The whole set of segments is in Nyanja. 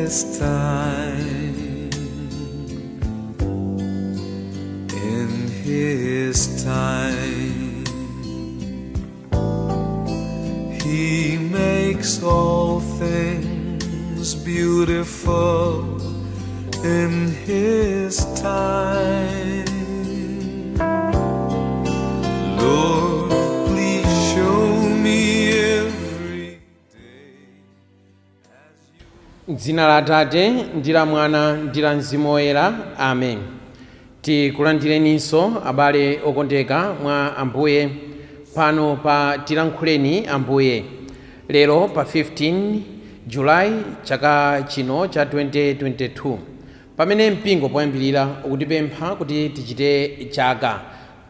His time. In His time, He makes all things beautiful in His time. Lord, please show me every day. Dzina la Atate ndi la Mwana ndi la Mzimu Woyera, amen. Tikulandireninso, abale okondeka mwa Ambuye, pano pa Tilankhuleni Ambuye, lero pa 15 Julayi chaka chino cha 2022, pamene mpingo poyambirira ukutipempha kuti tichite chaka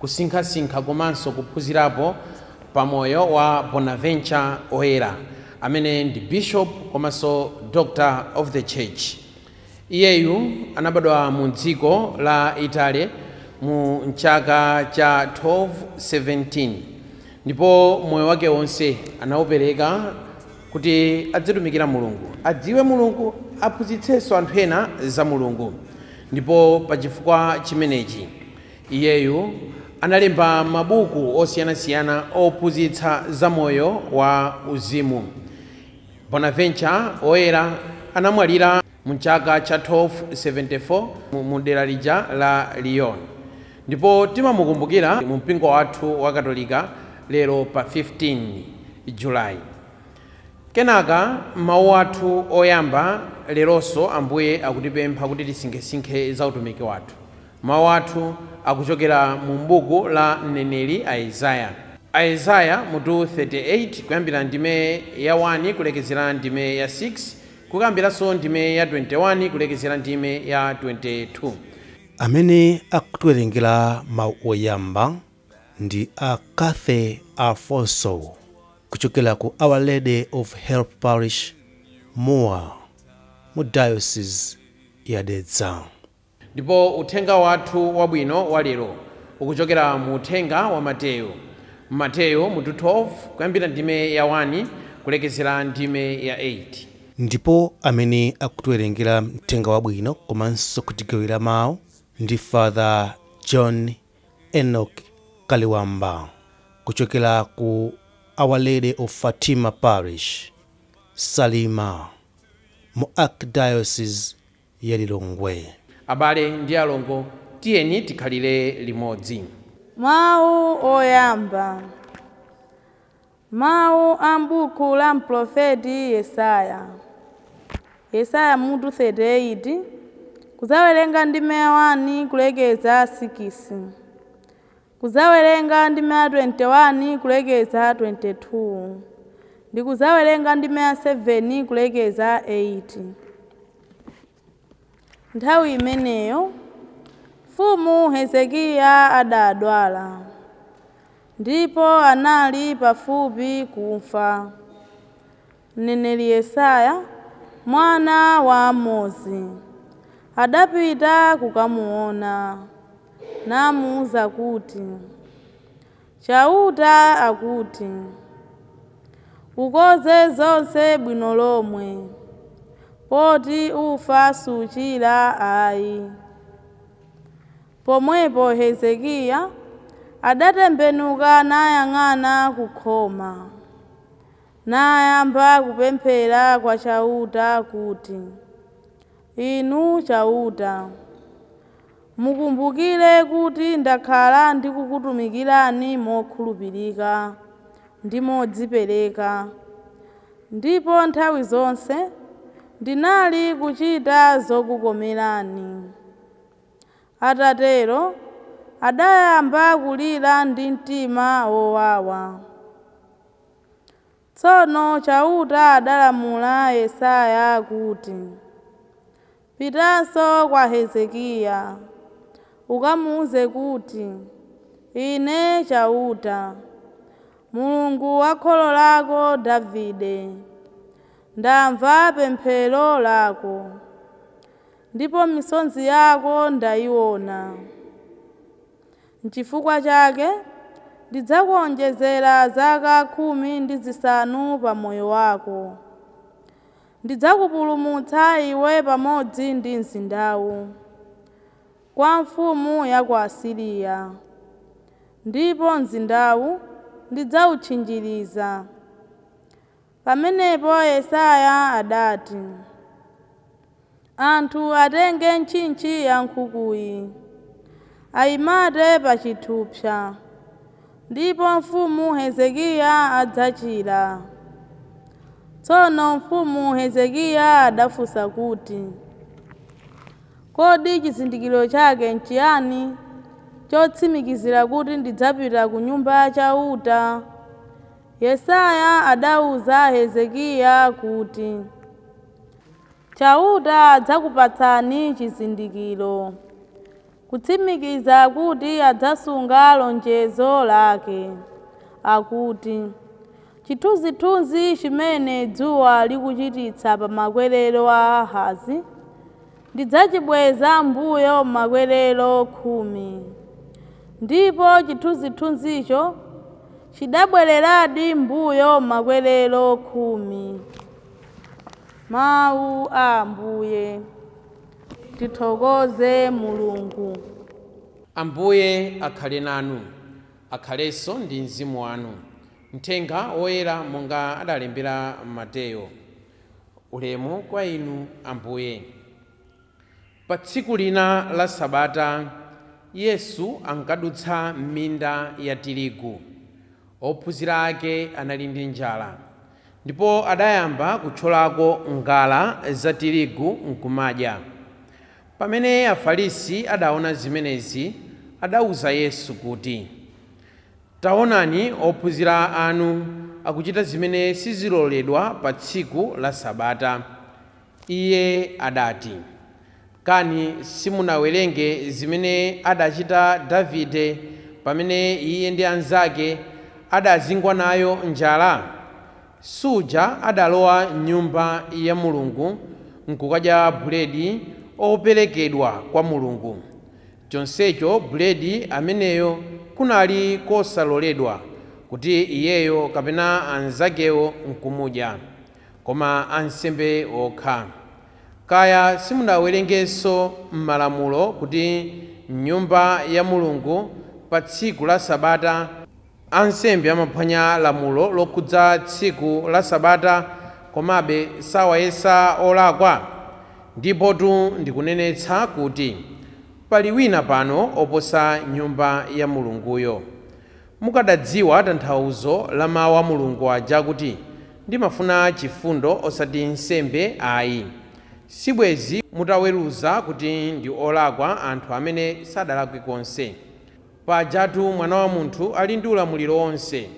kusinkhasinkha komanso kuphunzirapo pamoyo wa Bonaventure Oyera, amene ndi bishop komanso Doctor of the Church. Iyeyu anabadwa mu dziko la Italy mu mchaka cha 1217, ndipo moyo wake wonse anawupereka kuti adzitumikira Mulungu, adziwe Mulungu, aphunzitsenso anthu ena za Mulungu. Ndipo pachifukwa chimenechi iyeyu analemba mabuku osiyanasiyana ophunzitsa za moyo wa uzimu. Bonaventure Oyera anamwalira mu chaka cha 1274 mu dera lija la Lyon, ndipo timamukumbukira mu mpingo wathu wa Katolika lero pa 15 Julayi. Kenaka mawu athu oyamba leronso, Ambuye akutipempha kuti tisinkhesinkhe za utumiki wathu. Mawu athu akuchokera mu buku la mneneri Aizaya, Aizaya mutu 38, kuyambira ndime ya 1 kulekezera ndime ya 6, kukayambiranso ndime ya 21 kulekezera ndime ya 22. Amene akutiwerengera mawu oyamba ndi a Cathy Alfonso kuchokera ku Our Lady of Help Parish, Mua, mu Diocese ya Dedza. Ndipo uthenga wathu wabwino wa lero ukuchokera mu uthenga wa Mateyu, Mateyu mutu 12, kuyambira ndime ya 1 kulekezera ndime ya 8. Ndipo amene akutiwerengera mthenga wabwino komanso kutigawira mawu ndi Father John Enoch Kaliwamba kuchokera ku Our Lady of Fatima Parish, Salima, mu Archdiocese ya Lilongwe. Abale ndi alongo, tiyeni tikhalire limodzi. Mawu oyamba, mawu a m'buku la mprofeti Yesaya, Yesaya mutu 38, kudzawerenga ndime ya 1 kulekeza 6, kudzawerenga ndime ya 21 kulekeza 22, ndi kudzawerenga ndime ya 7 kulekeza 8. Nthawi imeneyo Mfumu Hezekiya adadwala ndipo anali pafupi kufa. Mneneri Yesaya, mwana wa Amozi, adapita kukamuona namuwuza kuti, "Chauta akuti, ukonze zonse bwino lomwe, poti ufa suchira ayi." Pomwepo Hezekiya adatembenuka nayang'ana kukhoma, nayamba kupemphera kwa Chauta kuti, "Inu Chauta, mukumbukire kuti ndakhala ndikukutumikirani mokhulupirika ndi modzipereka, ndipo nthawi zonse ndinali kuchita zokukomerani." Atatero adayamba kulira ndi mtima wowawa. Tsono Chauta adalamula Yesaya kuti, "Pitanso kwa Hezekiya, ukamuwuze kuti Ine Chauta, Mulungu wa kholo lako Davide, ndamva pemphero lako, ndipo misozi yako ndayiona. N'chifukwa chake ndidzakuonjezera zaka 15 pa moyo wako. Ndidzakupulumutsa iwe pamodzi ndi mzindawu kwa mfumu ya ku Asiriya, ndipo mzindawu ndidzawutchinjiriza. Pamenepo Yesaya adati, anthu atenge ntchintchi ya nkhukuyi, ayimate pa chithupsa, ndipo mfumu Hezekiya adzachira. Tsono mfumu Hezekiya adafunsa kuti, kodi chizindikiro chake nchiyani chotsimikizira kuti ndidzapita ku nyumba ya Chauta? Yesaya adawuza Hezekiya kuti, Chauta adzakupatsani chizindikiro kutsimikiza kuti adzasunga lonjezo lake, akuti, chithunzithunzi chimene dzuwa likuchititsa pa makwerero a Ahazi ndidzachibweza m'mbuyo makwerero 10. Ndipo chithunzithunzicho chidabwereradi m'mbuyo makwerero 10. Mawu a Ambuye. Tithokoze Mulungu. Ambuye akhale nanu, akhalenso ndi mzimu wanu. Mthenga woyera monga adalembera Mateyo. Ulemu kwa inu Ambuye. Pa tsiku lina la Sabata, Yesu ankadutsa m'minda ya tirigu. Ophunzira ake anali ndi njala, ndipo adayamba kuthyolako ngala za tirigu nkumadya. Pamene Afarisi adaona zimenezi, adawuza Yesu kuti, taonani ophunzira anu akuchita zimene siziloledwa pa tsiku la Sabata. Iye adati, kani simunawerenge zimene adachita Davide pamene iye ndi anzake adazingwa nayo njala? Suja adalowa m'nyumba ya Mulungu nkukadya buledi operekedwa kwa Mulungu. Chonsecho buledi ameneyo kunali kosaloledwa kuti iyeyo kapena anzakewo nkumudya, koma ansembe okha. Kaya simunawerengenso m'malamulo kuti m'nyumba ya Mulungu pa tsiku la Sabata ansembe amaphwanya lamulo lokhudza tsiku la Sabata, komabe sawayesa olakwa? Ndipotu ndikunenetsa kuti pali wina pano oposa nyumba ya Mulunguyo. Mukadadziwa tanthauzo la mawu a Mulungu aja kuti, ndimafuna chifundo osati nsembe ayi, sibwezi mutaweruza kuti ndi olakwa anthu amene sadalakwe konse. Pajatu Mwana wa Munthu ali ndi ulamuliro wonse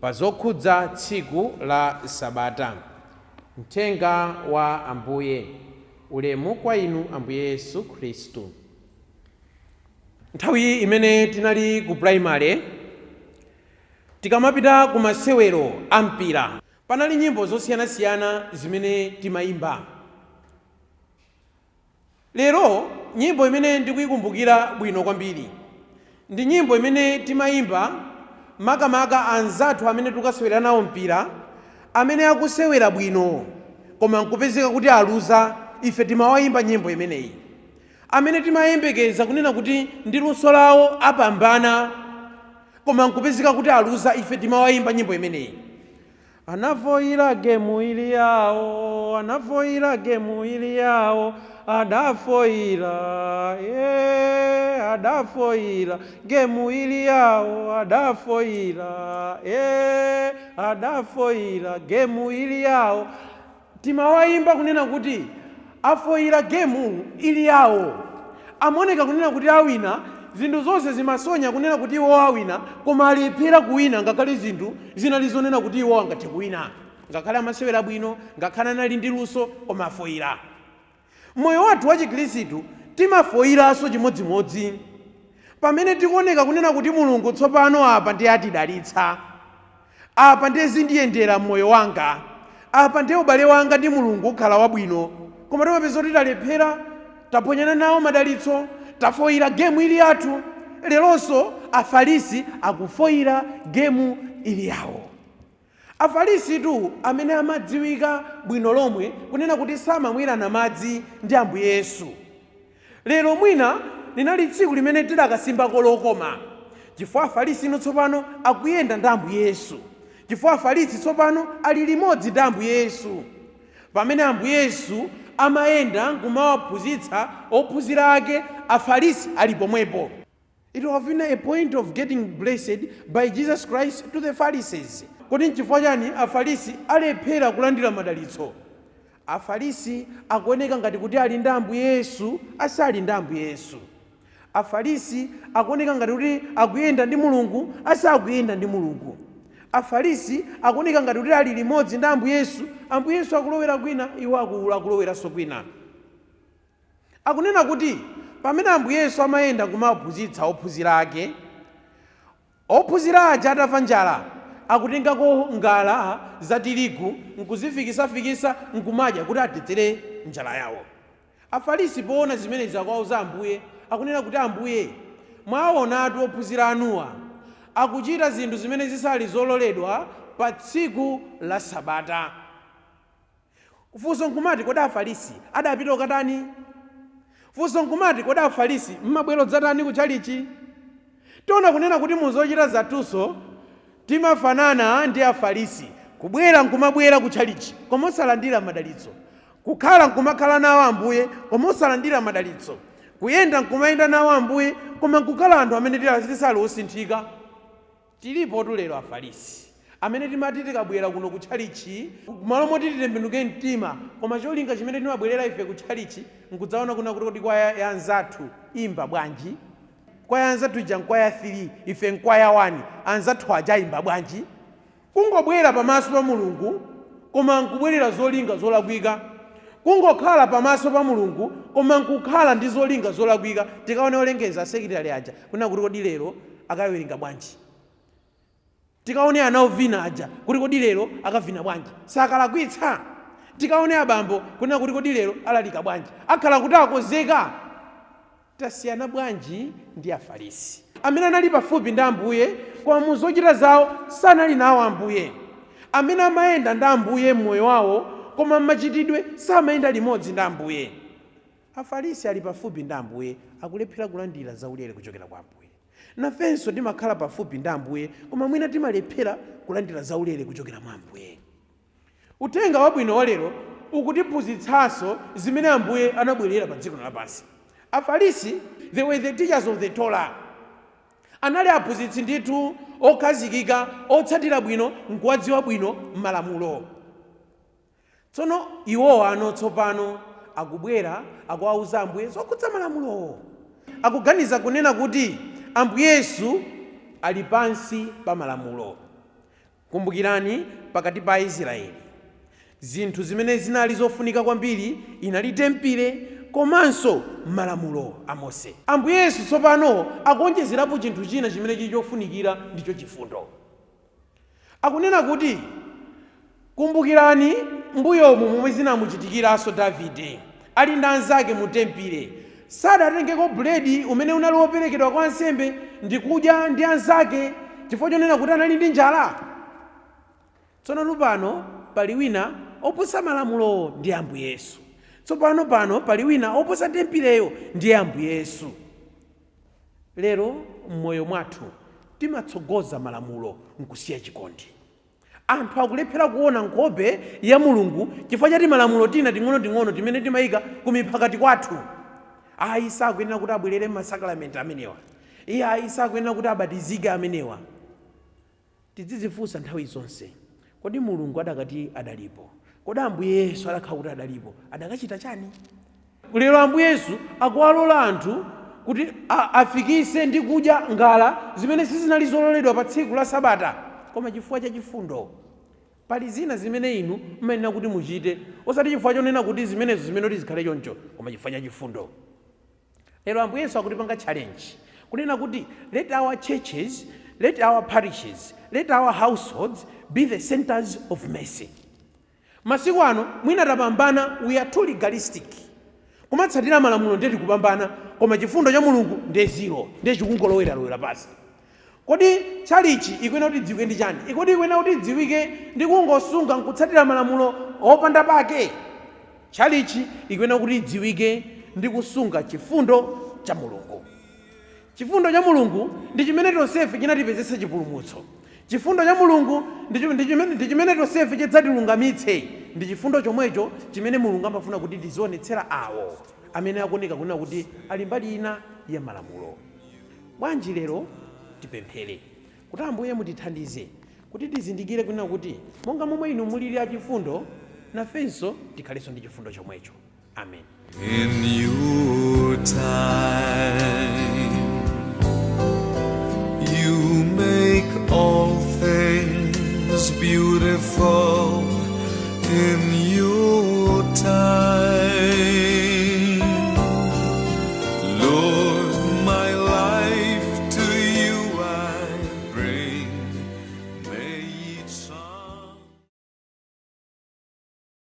pa zokhudza tsiku la Sabata. Mthenga wa Ambuye. Ulemu kwa inu Ambuye Yesu Khristu. Nthawi imene tinali ku primary, tikamapita ku masewero a mpira, panali nyimbo zosiyanasiyana zimene timayimba. Lero nyimbo imene ndikuyikumbukira bwino kwambiri ndi nyimbo imene timayimba makamaka anzathu amene tikasewera nawo mpira, amene akusewera bwino koma nkupezeka kuti aluza, ife timawayimba nyimbo imeneyi. Amene timayembekeza kunena kuti ndi luso lawo apambana koma nkupezeka kuti aluza, ife timawayimba nyimbo imeneyi. Anafoyira gemu ili yawo, anafoyira gemu ili yawo, adafoyira, adafoyira gemu ili yawo, adafoyira, adafoyira gemu ili yawo. Timawayimba kunena kuti afoyira gemu ili yawo, amaoneka kunena kuti awina, zinthu zonse zimasonya kunena kuti iwo awina, koma alephera kuwina, ngakhale zinthu zinali zonena kuti iwo angathe kuwina, ngakhale amasewera bwino, ngakhale anali ndi luso, koma afoyira. Moyo wathu wa Chikhristu timafoyiranso chimodzimodzi. Pamene tikuoneka kunena kuti Mulungu tsopano apa ndiye atidalitsa, apa ndiye zindiyendera mmoyo wanga, apa ndiye ubale wanga ndi Mulungu ukhala wabwino, koma timapeza kuti talephera, taponyana nawo madalitso, tafoyira gemu ili yathu. Leronso Afarisi akufoyira gemu ili yawo. Afarisitu amene amadziwika bwino lomwe kunena kuti samamwirana madzi ndi Ambuye Yesu. Lero mwina linali tsiku limene tidakasimbako lokoma, chifukwa Afarisi ino tsopano akuyenda ndi Ambuye Yesu, chifukwa Afarisi tsopano ali limodzi ndi Ambuye Yesu. Pamene Ambuye Yesu amayenda nkumawaphunzitsa ophunzira ake, Afarisi ali pomwepo. It would have been a point of getting blessed by Jesus Christ to the Pharisees. Kodi nchifukwa chani Afarisi alephera kulandira madalitso? Afarisi akuoneka ngati kuti ali ndi Ambuye Yesu, asali ndi Ambuye Yesu. Afarisi akuoneka ngati kuti akuyenda ndi Mulungu, asakuyenda ndi Mulungu. Afarisi akuoneka ngati kuti ali limodzi ndi Ambuye Yesu, Ambuye Yesu akulowera kwina, iwo akuloweranso kwina. Akunena kuti pamene Ambuye Yesu amayenda kumaphunzitsa ophunzira ake, ophunzira aja atamva njala akutengako ngala za tirigu nkuzifikisafikisa nkumadya kuti atetsere njala yawo. Afarisi poona zimenezi akuwauza Ambuye, akunena kuti, Ambuye, mwaonatu ophunzira anuwa akuchita zinthu zimene zisali zololedwa pa tsiku la Sabata. Funso nkumati, kodi Afarisi adapita kukatani? Funso nkumati, kodi Afarisi mmabwero dzatani kutchalichi? Tiona kunena kuti muzochita zathunso timafanana ndi Afarisi, kubwera nkumabwera kutchalichi koma osalandira madalitso, kukhala nkumakhala nawo Ambuye koma osalandira madalitso, kuyenda nkumayenda nawo Ambuye koma nkukhala anthu amene tisali osinthika. Tilipo lero Afarisi amene timati tikabwera kuno kutchalichi, malo moti titembenuke mtima, koma cholinga chimene timabwerera ife kutchalichi nkudzaona kuna kuti kodi kwaya ya anzathu imba bwanji, kwaya anzathu ija nkwaya 3, ife nkwaya 1, anzathu aja ayimba bwanji. Kungobwera pamaso pa Mulungu koma nkubwerera zolinga zolakwika, kungokhala pamaso pa Mulungu koma nkukhala ndi zolinga zolakwika. Tikaone olengeza asekretary aja kuna kuti kodi lero akawerenga bwanji, tikaone ana ovina aja kuti kodi lero akavina bwanji, sakalakwitsa. Tikaone abambo kunena kuti kodi lero alalika bwanji, akhala kuti akozeka. Tasiyana bwanji ndi Afarisi amene anali pafupi ndi Ambuye koma muzochita zawo sanali nawo Ambuye, amene amayenda ndi Ambuye mmoyo wawo koma mmachitidwe samayenda limodzi ndi Ambuye. Afarisi ali pafupi ndi Ambuye, akulephera kulandira zaulere kuchokera kwa Ambuye. Nafenso timakhala pafupi ndi Ambuye koma mwina timalephera kulandira zaulere kuchokera mwa Ambuye. Uthenga wabwino wa lero ukutiphunzitsanso zimene Ambuye anabwerera pa dziko lapansi. Afarisi, they were the teachers of the Torah. Anali aphunzitsi ndithu okhazikika, otsatira bwino nkuwadziwa bwino malamulo. Tsono iwowa ano tsopano akubwera akuwauza Ambuye zokhudza malamulowo. Akuganiza kunena kuti Ambuye Yesu ali pansi pa malamulo. Kumbukirani, pakati pa Aisraeli zinthu zimene zinali zofunika kwambiri inali tempile komanso malamulo a Mose. Ambuye Yesu tsopano akuonjezerapo chinthu china chimene chili chofunikira, ndicho chifundo. Akunena kuti kumbukirani mbuyomu momwe zinamuchitikiranso Davide ali ndi anzake mu tempile, sadatengeko buledi umene unali woperekedwa kwa ansembe ndi kudya ndi anzake chifukwa chonena kuti anali ndi njala. Tsono pano pali wina oposa malamulowo, ndi Ambuye Yesu. Tsopano pano pali wina oposa tempileyo, ndiye Ambuye Yesu. Lero m'moyo mwathu timatsogoza malamulo nkusiya chikondi. Anthu akulephera kuona nkhope ya Mulungu chifukwa chati malamulo tina ting'onoting'ono timene timayika kumiphakati kwathu. Ayi, sakuyenera kuti abwerere m'masakramenti amenewa. Iye ayi, sakuyenera kuti abatizike amenewa. Tidzizifunsa nthawi zonse, kodi Mulungu adakati adalipo, kodi Ambuye Yesu adakhala kuti adalipo, adakachita chani? Lero Ambuye Yesu akuwalola anthu kuti afikise ndi kudya ngala zimene sizinali zololedwa pa tsiku la Sabata, koma chifukwa cha chifundo. Pali zina zimene inu mumayenera kuti muchite, osati chifukwa chonena kuti zimenezo zimene kuti zikhale choncho, koma chifukwa cha chifundo. Lero Ambuye Yesu akutipanga challenge kunena kuti let our churches, let our parishes, let our households be the centers of mercy. Masiku ano mwina tapambana, we are too legalistic, kumatsatira malamulo ndiye tikupambana, koma chifundo cha Mulungu ndiye zero, ndiye chikungoloweralowera pasi. Kodi tchalichi ikuyenera kuti idziwike ndi chani? Kodi ikuyenera kuti idziwike ndi kungosunga nkutsatira malamulo opanda pake? Tchalichi ikuyenera kuti idziwike ndi kusunga chifundo cha Mulungu. Chifundo cha Mulungu ndi chimene tonsefe chinatipezetsa chipulumutso. Chifundo cha Mulungu ndi chimene tonsefe chidzatilungamitse. Ndi chifundo chomwecho chimene Mulungu amafuna kuti tizionetsera awo amene akuoneka kunena kuti ali mbali ina ya malamulo. Bwanji lero tipemphere kuti Ambuye mutithandize kuti tizindikire kunena kuti monga momwe inu mulili achifundo, nafenso tikhalenso ndi chifundo chomwecho. Amen. In your time, you make all things beautiful in your time.